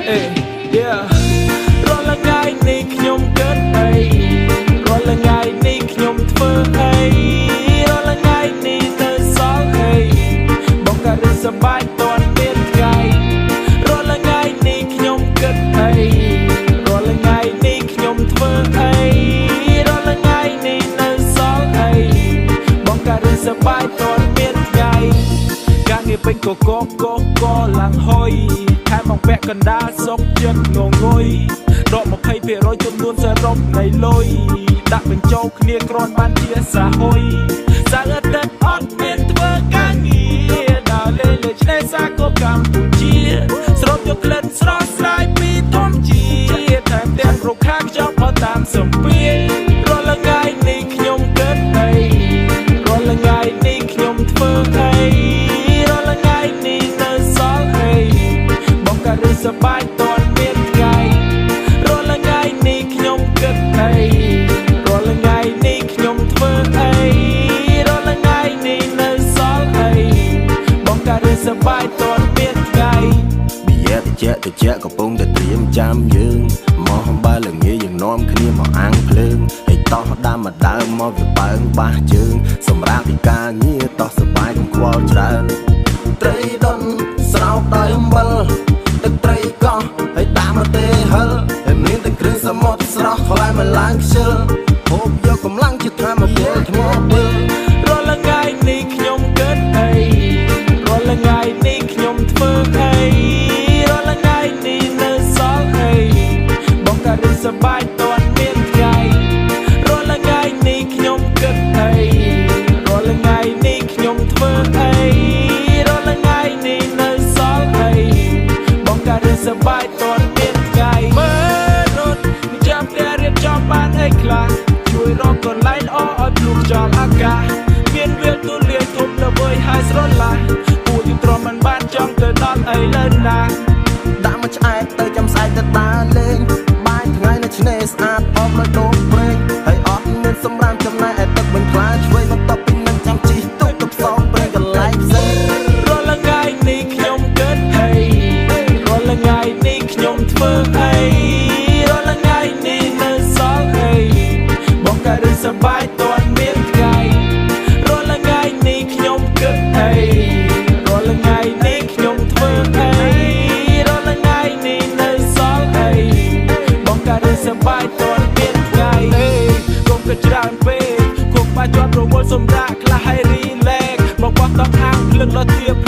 អេ yeah រាល់ថ្ងៃនេះខ្ញុំគិតអីរាល់ថ្ងៃនេះខ្ញុំធ្វើអីរាល់ថ្ងៃនេះទៅសល់អីបងក៏រសប្បាយតន់មានថ្ងៃរាល់ថ្ងៃនេះខ្ញុំគិតអីរាល់ថ្ងៃនេះខ្ញុំធ្វើអីរាល់ថ្ងៃនេះនៅសល់អីបងក៏រសប្បាយតន់មានថ្ងៃការងារពេញកកកកឡើងហុយថែមមកពាក់កណ្ដាលសុកចិត្តងងុយដក20%ចំនួនសរុបនៃលុយដាក់បញ្ចូលគ្នាគ្រាន់បានជាសាហុយសៅរ៍អាទិត្យអត់មានធ្វើការងារដើរលេងលើឆ្នេរសាកលកម្ពុជាស្រូបយកក្លិនស្រស់ស្រាយពីធម្មជាតិថែមទាំងរុក្ខាខ្យល់ផលតាមសម្ពាធរាល់ថ្ងៃនេះខ្ញុំគិតអីរាល់ថ្ងៃនេះខ្ញុំធ្វើអីរាល់ថ្ងៃនេះនៅសល់អីបងក៏រសប្បាយតន់មានថ្ងៃរាល់ថ្ងៃនេះខ្ញុំគិតអីរាល់ថ្ងៃនេះខ្ញុំធ្វើអីរាល់ថ្ងៃនេះនៅសល់អីបងក៏រសប្បាយតន់មានថ្ងៃ បៀតិចតិចកំពុងតែត្រៀមចាំយើងមកបើល្ងាយើងនាំគ្នាមកអាំងភ្លើងហើយតោះដើមមកដើមមកវាប៉ើងបាសជើងសម្រាប់ពីការងារតោះសបាយកុំខ្វល់ច្រើនត្រីដុនស្រោបដោយអំបិលទឹកត្រីកោះហើយដាក់មកទេហិលហើយមានតែគ្រឿងសមុទ្រស្រស់ខ្លែមកឡើងខ្ជិលហូបយកកម្លាំងជាធម្មពលថ្មពើ រាល់ថ្ងៃនេះខ្ញុំគិតអីរាល់ថ្ងៃនេះខ្ញុំធ្វើអីរាល់ថ្ងៃនេះនៅសល់អីបងក៏រសប្បាយតន់មានថ្ងៃរាល់ថ្ងៃនេះខ្ញុំគិតអីរាល់ថ្ងៃនេះខ្ញុំធ្វើអីរាល់ថ្ងៃនេះនៅសល់អីបងក៏រសប្បាយតន់មានថ្ងៃមើលរត់ចាំផ្ទះរៀបចំបានអីខ្លះជួយរកកន្លែងល្អឲ្យភ្លុះខ្យល់អាកាសមានវាលទូលាយធំល្វើយហើយស្រឡះពួកយើងទ្រាំមិនបានចង់ទៅដល់អីលើណា ដាក់មកឆ្អែតទៅចាំស្អែកទៅដើរលេងបាយថ្ងៃនៅឆ្នេរស្អាតអមដោយដូងព្រេងហើយអត់មានសម្រាមចំណែកឯទឹកវិញខ្លាឆ្វេងបន្ទាប់ពីនឹងចាំជិះទូកទៅផ្សងព្រេងកន្លែងផ្សេង រាល់ថ្ងៃនេះខ្ញុំគិតអីរាល់ថ្ងៃនេះខ្ញុំធ្វើអីរាល់ថ្ងៃនេះនៅសល់អីបងក៏រសប្បាយតន់មានថ្ងៃរាល់ថ្ងៃនេះខ្ញុំគិតអីរាល់ថ្ងៃនេះខ្ញុំធ្វើអីរាល់ថ្ងៃនេះនៅសល់អីបងក៏រសប្បាយតន់មានថ្ងៃអេកុំគិតច្រើនពេកគប់បាជាប់រវល់សម្រាប់ខ្លះឲ្យ relax មកបោះតង់ហាងភ្លឹងដល់ធៀប